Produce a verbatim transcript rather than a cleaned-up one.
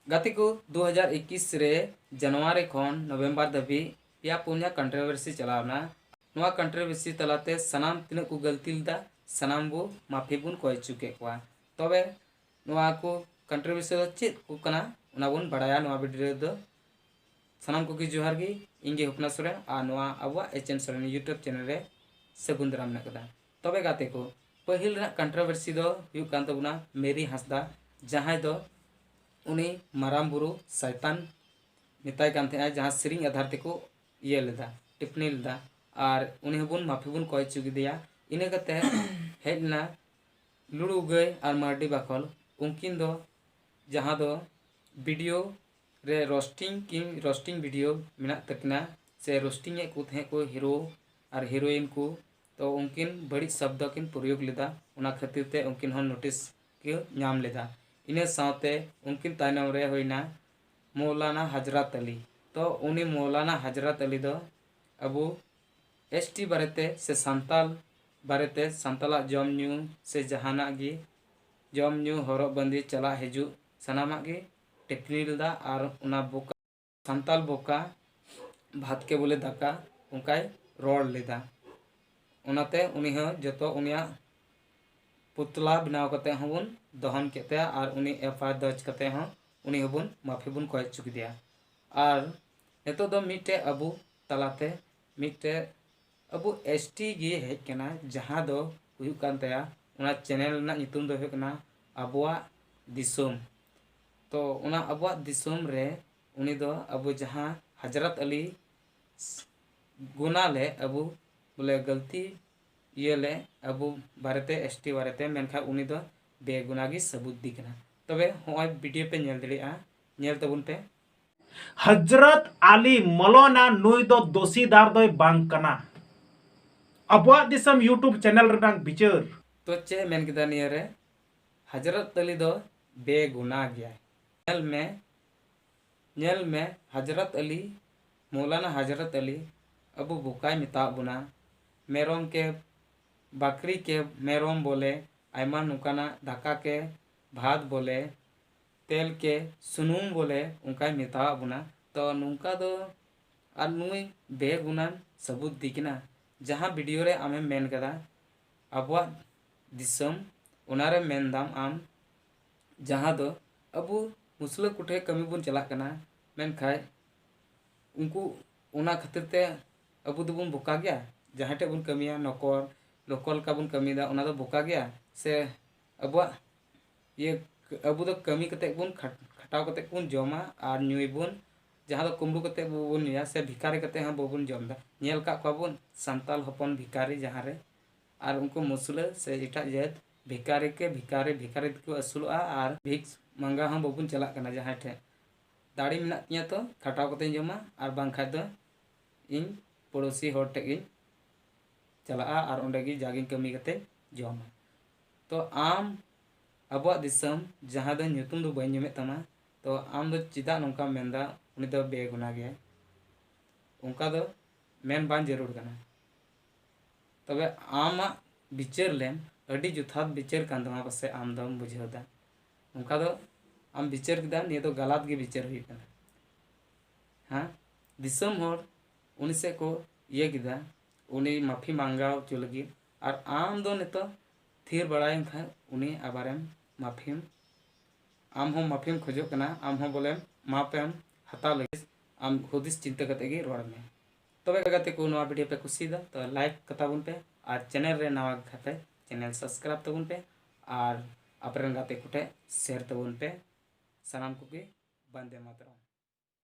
ᱜᱟᱛᱮ ᱠᱚ, ᱫᱩ ᱦᱟᱡᱟᱨ ᱤᱠᱤᱥ ᱨᱮ ᱡᱟᱱᱩᱣᱟᱨᱤ ᱠᱷᱚᱱ ᱱᱚᱵᱷᱮᱢᱵᱚᱨ ᱫᱷᱟᱹᱵᱤᱡ ᱯᱮᱭᱟ ᱯᱩᱱᱭᱟ ᱠᱚᱱᱴᱨᱳᱵᱷᱟᱨᱥᱤ ᱪᱟᱞᱟᱣ ᱮᱱᱟ᱾ ᱱᱚᱣᱟ ᱠᱚᱱᱴᱨᱳᱵᱷᱟᱨᱥᱤ ᱛᱟᱞᱟᱛᱮ ᱥᱟᱱᱟᱢ ᱛᱤᱱᱟᱹᱜ ᱠᱚ ᱜᱟᱹᱞᱛᱤ ᱞᱮᱫᱟ, ᱥᱟᱱᱟᱢ ᱵᱚ ᱢᱟᱹᱯᱷᱤ ᱵᱚᱱ ᱠᱚᱭ ᱦᱚᱪᱚ ᱠᱮᱫ ᱠᱚᱣᱟ᱾ ᱛᱚᱵᱮ ᱱᱚᱣᱟ ᱠᱚ ᱠᱚᱱᱴᱨᱳᱵᱷᱟᱨᱥᱤ ᱫᱚ ᱪᱮᱫ ᱠᱚ ᱠᱟᱱᱟ, ᱚᱱᱟ ᱵᱚᱱ ᱵᱟᱲᱟᱭᱟ ᱱᱚᱣᱟ ᱵᱷᱤᱰᱤᱭᱳ ᱨᱮᱫᱚ᱾ ᱥᱟᱱᱟᱢ ᱠᱚᱜᱮ ᱡᱚᱦᱟᱨ ᱜᱮ, ᱤᱧ ᱜᱮ ᱦᱚᱯᱱᱟ ᱥᱚᱨᱮᱱ, ᱟᱨ ᱱᱚᱣᱟ ᱟᱵᱚᱣᱟᱜ ᱮᱪ ᱮᱱ ᱥᱚᱨᱮᱱ YouTube ᱪᱮᱱᱮᱞ ᱨᱮ ᱥᱟᱹᱜᱩᱱ ᱫᱟᱨᱟᱢ ᱢᱮᱱᱟᱜ ᱠᱟᱫᱟ᱾ ᱛᱚᱵᱮ ᱜᱟᱛᱮ ᱠᱚ, ᱯᱟᱹᱦᱤᱞ ᱨᱮᱱᱟᱜ ᱠᱚᱱᱴᱨᱳᱵᱷᱟᱨᱥᱤ ᱫᱚ ᱦᱩᱭᱩᱜ ᱠᱟᱱ ᱛᱟᱵᱚᱱᱟ ᱢᱮᱨᱤ ᱦᱟᱸᱥᱫᱟ, ᱡᱟᱦᱟᱸᱭ ᱫᱚ ᱩᱱᱤ ᱢᱟᱨᱟᱝ ᱵᱩᱨᱩ ᱥᱟᱭᱛᱟᱱ ᱢᱮᱛᱟᱭ ᱠᱟᱱ ᱛᱟᱦᱮᱸᱜᱼᱟ, ᱡᱟᱦᱟᱸ ᱥᱮᱨᱮᱧ ᱟᱫᱷᱟᱨ ᱛᱮᱠᱚ ᱤᱭᱟᱹ ᱞᱮᱫᱟ, ᱴᱤᱯᱯᱚᱱᱤ ᱞᱮᱫᱟ, ᱟᱨ ᱩᱱᱤ ᱦᱚᱸᱵᱚᱱ ᱢᱟᱹᱯᱷᱤ ᱵᱚᱱ ᱠᱚᱭ ᱦᱚᱪᱚ ᱠᱮᱫᱮᱭᱟ᱾ ᱤᱱᱟᱹ ᱠᱟᱛᱮ ᱦᱮᱡ ᱮᱱᱟ ᱞᱩᱲᱩ ᱜᱟᱹᱭ ᱟᱨ ᱢᱟᱨᱰᱤ ᱵᱟᱠᱷᱳᱞ, ᱩᱱᱠᱤᱱ ᱫᱚ ᱡᱟᱦᱟᱸ ᱫᱚ ᱵᱷᱤᱰᱤᱭᱳ ᱨᱮ ᱨᱳᱥᱴᱤᱝ ᱠᱤᱱ, ᱨᱳᱥᱴᱤᱝ ᱵᱷᱤᱰᱤᱭᱳ ᱢᱮᱱᱟᱜ ᱛᱟᱹᱠᱤᱱᱟ, ᱥᱮ ᱨᱳᱥᱴᱤᱝ ᱮᱫ ᱠᱚ ᱛᱟᱦᱮᱸᱫ ᱠᱚ ᱦᱤᱨᱳ ᱟᱨ ᱦᱤᱨᱳᱭᱤᱱ ᱠᱚ, ᱛᱚ ᱩᱱᱠᱤᱱ ᱵᱟᱹᱲᱤᱡ ᱥᱚᱵᱫᱚ ᱠᱤᱱ ᱯᱨᱚᱭᱳᱜᱽ ᱞᱮᱫᱟ, ᱚᱱᱟ ᱠᱷᱟᱹᱛᱤᱨ ᱛᱮ ᱩᱱᱠᱤᱱ ᱦᱚᱸ ᱱᱳᱴᱤᱥ ᱠᱚ ᱧᱟᱢ ᱞᱮᱫᱟ᱾ ᱤᱱᱟᱹ ᱥᱟᱶᱛᱮ ᱩᱱᱠᱤᱱ ᱛᱟᱭᱱᱚᱢ ᱨᱮ ᱦᱩᱭᱱᱟ ᱢᱚᱣᱞᱟᱱᱟ ᱦᱟᱡᱨᱟᱛ ᱟᱞᱤ᱾ ᱛᱚ ᱩᱱᱤ ᱢᱚᱣᱞᱟᱱᱟ ᱦᱟᱡᱨᱟᱛ ᱟᱞᱤ ᱫᱚ ᱟᱵᱚ ᱮᱥ ᱴᱤ ᱵᱟᱨᱮᱛᱮ ᱥᱮ ᱥᱟᱱᱛᱟᱞ ᱵᱟᱨᱮᱛᱮ, ᱥᱟᱱᱛᱟᱞᱟᱜ ᱡᱚᱢ ᱧᱩ ᱥᱮ ᱡᱟᱦᱟᱱᱟᱜ ᱜᱮ, ᱡᱚᱢ ᱧᱩ, ᱦᱚᱨᱚᱜ ᱵᱟᱸᱫᱮ, ᱪᱟᱞᱟᱜ ᱦᱤᱡᱩᱜ, ᱥᱟᱱᱟᱢᱟᱜ ᱜᱮ ᱴᱤᱯᱯᱚᱱᱤ ᱞᱮᱫᱟ᱾ ᱟᱨ ᱚᱱᱟ ᱵᱚᱠᱟ, ᱥᱟᱱᱛᱟᱞ ᱵᱚᱠᱟ, ᱵᱷᱟᱛ ᱠᱮ ᱵᱚᱞᱮ ᱫᱟᱠᱟ, ᱚᱱᱠᱟᱭ ᱨᱚᱲ ᱞᱮᱫᱟ᱾ ᱚᱱᱟᱛᱮ ᱩᱱᱤ ᱦᱚᱸ ᱡᱚᱛᱚ ᱩᱱᱤᱭᱟᱜ ᱯᱩᱛᱞᱟ ᱵᱮᱱᱟᱣ ᱠᱟᱛᱮ ᱦᱚᱸᱵᱚᱱ ᱫᱚᱦᱚᱱ ᱠᱮᱫ ᱛᱟᱭᱟ ᱟᱨ ᱩᱱᱤ ᱮᱯᱷ ᱟᱭ ᱟᱨ ᱫᱚᱨᱡᱽ ᱠᱟᱛᱮ ᱦᱚᱸ ᱩᱱᱤ ᱦᱚᱸᱵᱚᱱ ᱢᱟᱹᱯᱷᱤ ᱵᱚᱱ ᱠᱚᱭ ᱦᱚᱪᱚ ᱠᱮᱫᱮᱭᱟ᱾ ᱟᱨ ᱱᱤᱛᱚᱜ ᱫᱚ ᱢᱤᱫᱴᱮᱡ ᱟᱵᱚ ᱛᱟᱞᱟᱛᱮ ᱢᱤᱫᱴᱮᱡ ᱟᱵᱚ ᱮᱥ ᱴᱤ ᱜᱮ ᱦᱮᱡ ᱠᱟᱱᱟ, ᱡᱟᱦᱟᱸ ᱫᱚ ᱦᱩᱭᱩᱜ ᱠᱟᱱ ᱛᱟᱭᱟ, ᱚᱱᱟ ᱪᱮᱱᱮᱞ ᱨᱮᱱᱟᱜ ᱧᱩᱛᱩᱢ ᱫᱚ ᱦᱩᱭᱩᱜ ᱠᱟᱱᱟ ᱟᱵᱚᱣᱟᱜ ᱫᱤᱥᱚᱢ᱾ ᱛᱚ ᱚᱱᱟ ᱟᱵᱚᱣᱟᱜ ᱫᱤᱥᱚᱢ ᱨᱮ ᱩᱱᱤ ᱫᱚ ᱟᱵᱚ ᱡᱟᱦᱟᱸ ᱦᱟᱡᱨᱟᱛ ᱟᱞᱤ ᱜᱩᱱᱟ ᱞᱮ ᱟᱵᱚ ᱵᱚᱞᱮ ᱜᱟᱹᱞᱛᱤ ᱤᱭᱟᱹ ᱞᱮ ᱟᱵᱚ ᱵᱟᱨᱮᱛᱮ, ᱮᱥ ᱴᱤ ᱵᱟᱨᱮᱛᱮ, ᱢᱮᱱᱠᱷᱟᱱ ᱩᱱᱤ ᱫᱚ ᱵᱮᱜᱩᱱᱟ ᱜᱮ ᱥᱟᱹᱵᱩᱛ ᱫᱤ ᱠᱟᱱᱟ᱾ ᱛᱚᱵᱮ ᱦᱚᱸᱜᱼᱚᱭ ᱵᱷᱤᱰᱤᱭᱳ ᱯᱮ ᱧᱮᱞ ᱫᱟᱲᱮᱭᱟᱜᱼᱟ, ᱧᱮᱞ ᱛᱟᱵᱚᱱ ᱯᱮ᱾ ᱦᱚᱡᱨᱚᱛ ᱟᱞᱤ ᱢᱚᱞᱚᱱᱟ ᱱᱩᱭ ᱫᱚ ᱫᱳᱥᱤᱫᱟᱨ ᱫᱚᱭ ᱵᱟᱝ ᱠᱟᱱᱟ᱾ ᱟᱵᱚᱣᱟᱜ ᱫᱤᱥᱚᱢ YouTube ᱪᱮᱱᱮᱞ ᱨᱮᱱᱟᱜ ᱵᱤᱪᱟᱹᱨ᱾ ᱛᱚ ᱪᱮᱫ ᱮ ᱢᱮᱱ ᱠᱮᱫᱟ ᱱᱤᱭᱟᱹ ᱨᱮ? ᱦᱚᱡᱨᱚᱛ ᱟᱞᱤ ᱫᱚ ᱵᱮᱜᱩᱱᱟ ᱜᱮᱭᱟᱭ᱾ ᱧᱮᱞ ᱢᱮ, ᱧᱮᱞ ᱢᱮ, ᱦᱚᱡᱨᱚᱛ ᱟᱞᱤ, ᱢᱚᱣᱞᱟᱱᱟ ᱦᱚᱡᱨᱚᱛ ᱟᱞᱤ, ᱟᱵᱚ ᱵᱚᱠᱟᱭ ᱢᱮᱛᱟᱣᱟᱜ ᱵᱚᱱᱟ᱾ ᱢᱮᱨᱚᱢ ᱠᱮ, ᱵᱟᱠᱨᱤ ᱠᱮ, ᱢᱮᱨᱚᱢ ᱵᱚᱞᱮ, ᱟᱭᱢᱟ ᱱᱚᱝᱠᱟᱱᱟᱜ ᱫᱟᱠᱟ ᱠᱮ, ᱵᱷᱟᱛ ᱵᱚᱞᱮ, ᱛᱮᱞ ᱠᱮ ᱥᱩᱱᱩᱢ ᱵᱚᱞᱮ ᱚᱱᱠᱟᱭ ᱢᱮᱛᱟᱣᱟᱜ ᱵᱚᱱᱟ᱾ ᱛᱚ ᱱᱚᱝᱠᱟ ᱫᱚ ᱟᱨ ᱱᱩᱭ ᱵᱮᱜᱩᱱᱟᱱ ᱥᱟᱹᱵᱩᱛ ᱫᱤ ᱠᱟᱱᱟ᱾ ᱡᱟᱦᱟᱸ ᱵᱷᱤᱰᱤᱭᱳ ᱨᱮ ᱟᱢᱮᱢ ᱢᱮᱱ ᱠᱟᱫᱟ ᱟᱵᱚᱣᱟᱜ ᱫᱤᱥᱚᱢ, ᱚᱱᱟᱨᱮ ᱢᱮᱱᱫᱟᱢ ᱟᱢ ᱡᱟᱦᱟᱸ ᱫᱚ ᱟᱵᱚ ᱢᱩᱥᱞᱟᱹ ᱠᱚᱴᱷᱮᱱ ᱠᱟᱹᱢᱤ ᱵᱚᱱ ᱪᱟᱞᱟᱜ ᱠᱟᱱᱟ, ᱢᱮᱱᱠᱷᱟᱡ ᱩᱱᱠᱩ ᱚᱱᱟ ᱠᱷᱟᱹᱛᱤᱨ ᱛᱮ ᱟᱵᱚ ᱫᱚᱵᱚᱱ ᱵᱚᱠᱟ ᱜᱮᱭᱟ? ᱡᱟᱦᱟᱸᱭ ᱴᱷᱮᱡ ᱵᱚᱱ ᱠᱟᱹᱢᱤᱭᱟ ᱱᱚᱠᱚᱞ, ᱱᱚᱠᱚᱞ ᱞᱮᱠᱟ ᱵᱚᱱ ᱠᱟᱹᱢᱤᱭᱮᱫᱟ, ᱚᱱᱟ ᱫᱚ ᱵᱚᱠᱟ ᱜᱮᱭᱟ? ᱥᱮ ᱟᱵᱚᱣᱟᱜ ᱤᱭᱟᱹ ᱟᱵᱚ ᱫᱚ ᱠᱟᱹᱢᱤ ᱠᱟᱛᱮ ᱵᱚᱱ ᱠᱷᱟᱴ- ᱠᱷᱟᱴᱟᱣ ᱠᱟᱛᱮ ᱵᱚᱱ ᱡᱚᱢᱟ ᱟᱨ ᱧᱩᱭ ᱵᱚᱱ, ᱡᱟᱦᱟᱸ ᱫᱚ ᱠᱩᱢᱵᱽᱲᱩ ᱠᱟᱛᱮ ᱵᱚᱱ ᱧᱩᱭᱟ ᱥᱮ ᱵᱷᱤᱠᱟᱨᱤ ᱠᱟᱛᱮ ᱦᱚᱸ ᱵᱟᱵᱚᱱ ᱡᱚᱢ ᱮᱫᱟ᱾ ᱧᱮᱞ ᱟᱠᱟᱫ ᱠᱚᱣᱟ ᱵᱚᱱ ᱥᱟᱱᱛᱟᱞ ᱦᱚᱯᱚᱱ ᱵᱷᱤᱠᱟᱨᱤ ᱡᱟᱦᱟᱸ ᱨᱮ, ᱟᱨ ᱩᱱᱠᱩ ᱢᱩᱥᱞᱟᱹ ᱥᱮ ᱮᱴᱟᱜ ᱡᱟᱹᱛ ᱵᱷᱤᱠᱟᱨᱤ ᱠᱮ ᱵᱷᱤᱠᱟᱨᱤ, ᱵᱷᱤᱠᱟᱨᱤ ᱛᱮᱠᱚ ᱟᱹᱥᱩᱞᱚᱜᱼᱟ᱾ ᱟᱨ ᱵᱷᱤᱠᱥ ᱢᱟᱸᱜᱟ ᱦᱚᱸ ᱵᱟᱵᱚᱱ ᱪᱟᱞᱟᱜ ᱠᱟᱱᱟ᱾ ᱡᱟᱦᱟᱸᱭ ᱴᱷᱮᱱ ᱫᱟᱲᱮ ᱢᱮᱱᱟᱜ ᱛᱤᱧᱟᱹ ᱛᱚ ᱠᱷᱟᱴᱟᱣ ᱠᱟᱛᱮᱧ ᱡᱚᱢᱟ, ᱟᱨ ᱵᱟᱝᱠᱷᱟᱡ ᱫᱚ ᱤᱧ ᱯᱚᱲᱚᱥᱤ ᱦᱚᱲ ᱴᱷᱮᱡ ᱜᱤᱧ ᱪᱟᱞᱟᱜᱼᱟ ᱟᱨ ᱚᱸᱰᱮ ᱜᱮ ᱡᱟᱜᱤᱧ ᱠᱟᱹᱢᱤ ᱠᱟᱛᱮᱧ ᱡᱚᱢᱟ᱾ ᱛᱚ ᱟᱢ ᱟᱵᱚᱣᱟᱜ ᱫᱤᱥᱚᱢ, ᱡᱟᱦᱟᱸ ᱫᱚ ᱧᱩᱛᱩᱢ ᱫᱚ ᱵᱟᱹᱧ ᱧᱩᱢᱮᱫ ᱛᱟᱢᱟ, ᱛᱚ ᱟᱢ ᱫᱚ ᱪᱮᱫᱟᱜ ᱱᱚᱝᱠᱟᱢ ᱢᱮᱱᱫᱟ ᱩᱱᱤ ᱫᱚ ᱵᱮᱜᱩᱱᱟ ᱜᱮᱭᱟᱭ? ᱚᱱᱠᱟ ᱫᱚ ᱢᱮᱱ ᱵᱟᱝ ᱡᱟᱹᱨᱩᱲ ᱠᱟᱱᱟ᱾ ᱛᱚᱵᱮ ᱟᱢᱟᱜ ᱵᱤᱪᱟᱹᱨ ᱞᱮᱢ, ᱟᱹᱰᱤ ᱡᱚᱛᱷᱟᱛ ᱵᱤᱪᱟᱹᱨ ᱠᱟᱱ ᱛᱟᱢᱟ, ᱯᱟᱥᱮᱡ ᱟᱢ ᱫᱚᱢ ᱵᱩᱡᱷᱟᱹᱣ ᱫᱟ᱾ ᱚᱱᱠᱟ ᱫᱚ ᱟᱢ ᱵᱤᱪᱟᱹᱨ ᱠᱮᱫᱟ, ᱱᱤᱭᱟᱹ ᱫᱚ ᱜᱟᱞᱟᱛ ᱜᱮ ᱵᱤᱪᱟᱹᱨ ᱦᱩᱭᱩᱜ ᱠᱟᱱᱟ᱾ ᱦᱮᱸ, ᱫᱤᱥᱚᱢ ᱦᱚᱲ ᱩᱱᱤ ᱥᱮᱫ ᱠᱚ ᱤᱭᱟᱹ ᱠᱮᱫᱟ, ᱩᱱᱤ ᱢᱟᱹᱯᱷᱤ ᱢᱟᱸᱜᱟᱣ ᱦᱚᱪᱚ ᱞᱟᱹᱜᱤᱫ, ᱟᱨ ᱟᱢ ᱫᱚ ᱱᱤᱛᱚᱜ ᱛᱷᱤᱨ ᱵᱟᱲᱟᱭᱮᱱ ᱠᱷᱟᱱ ᱩᱱᱤ ᱟᱵᱟᱨᱮᱢ ᱢᱟᱹᱯᱷᱤᱢ, ᱟᱢ ᱦᱚᱸ ᱢᱟᱹᱯᱷᱤᱢ ᱠᱷᱚᱡᱚᱜ ᱠᱟᱱᱟ, ᱟᱢ ᱦᱚᱸ ᱵᱚᱞᱮ ᱢᱟᱯᱮᱢ ᱦᱟᱛᱟᱣ ᱞᱟᱹᱜᱤᱫ ᱟᱢ ᱦᱩᱫᱤᱥ ᱪᱤᱱᱛᱟᱹ ᱠᱟᱛᱮ ᱜᱮ ᱨᱚᱲ ᱢᱮ᱾ ᱛᱚᱵᱮ ᱜᱟᱛᱮ ᱠᱚ, ᱱᱚᱣᱟ ᱵᱷᱤᱰᱤᱭᱳ ᱯᱮ ᱠᱩᱥᱤᱭᱮᱫᱟ ᱛᱚ ᱞᱟᱭᱤᱠ ᱠᱟᱛᱟ ᱵᱚᱱ ᱯᱮ, ᱟᱨ ᱪᱮᱱᱮᱞ ᱨᱮ ᱱᱟᱣᱟ ᱠᱷᱟᱱ ᱯᱮ ᱪᱮᱱᱮᱞ ᱥᱟᱵᱥᱠᱨᱟᱭᱤᱵ ᱛᱟᱵᱚᱱ ᱯᱮ, ᱟᱨ ᱟᱯᱮᱨᱮᱱ ᱜᱟᱛᱮ ᱠᱚᱴᱷᱮᱱ ᱥᱮᱭᱟᱨ ᱛᱟᱵᱚᱱ ᱯᱮ᱾ ᱥᱟᱱᱟᱢ ᱠᱚᱜᱮ ᱵᱟᱱᱫᱮ ᱢᱟᱛᱨᱚᱢ᱾